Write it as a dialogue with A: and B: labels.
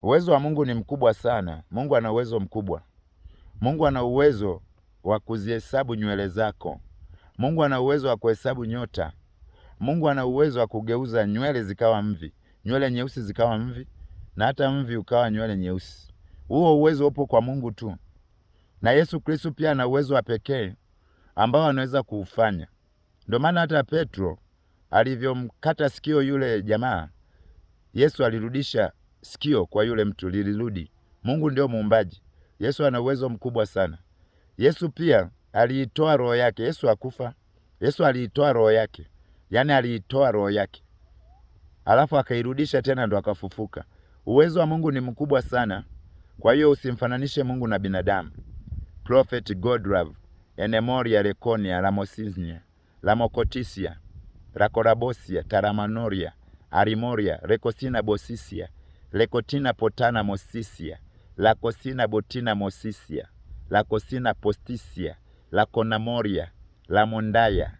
A: Uwezo wa Mungu ni mkubwa sana. Mungu ana uwezo mkubwa. Mungu ana uwezo wa kuzihesabu nywele zako. Mungu ana uwezo wa kuhesabu nyota. Mungu ana uwezo wa kugeuza nywele zikawa mvi, nywele nyeusi zikawa mvi, na hata mvi ukawa nywele nyeusi. Huo uwezo upo kwa Mungu tu, na Yesu Kristo pia ana uwezo wa pekee ambao anaweza kuufanya. Ndio maana hata Petro alivyomkata sikio yule jamaa, Yesu alirudisha sikio kwa yule mtu, lilirudi. Mungu ndio muumbaji. Yesu ana uwezo mkubwa sana. Yesu pia aliitoa roho yake. Yesu hakufa. Yesu aliitoa roho yake, yaani aliitoa roho yake alafu akairudisha tena, ndo akafufuka. Uwezo wa Mungu ni mkubwa sana, kwa hiyo usimfananishe Mungu na binadamu. Prophet Godlove Enemoria Lekonia Lamosiznia Lamokotisia Rakorabosia Taramanoria Arimoria Rekosina Bosisia Lekotina Potana Mosisia Lakosina Botina Mosisia Lakosina Postisia Lakonamoria Lamondaya.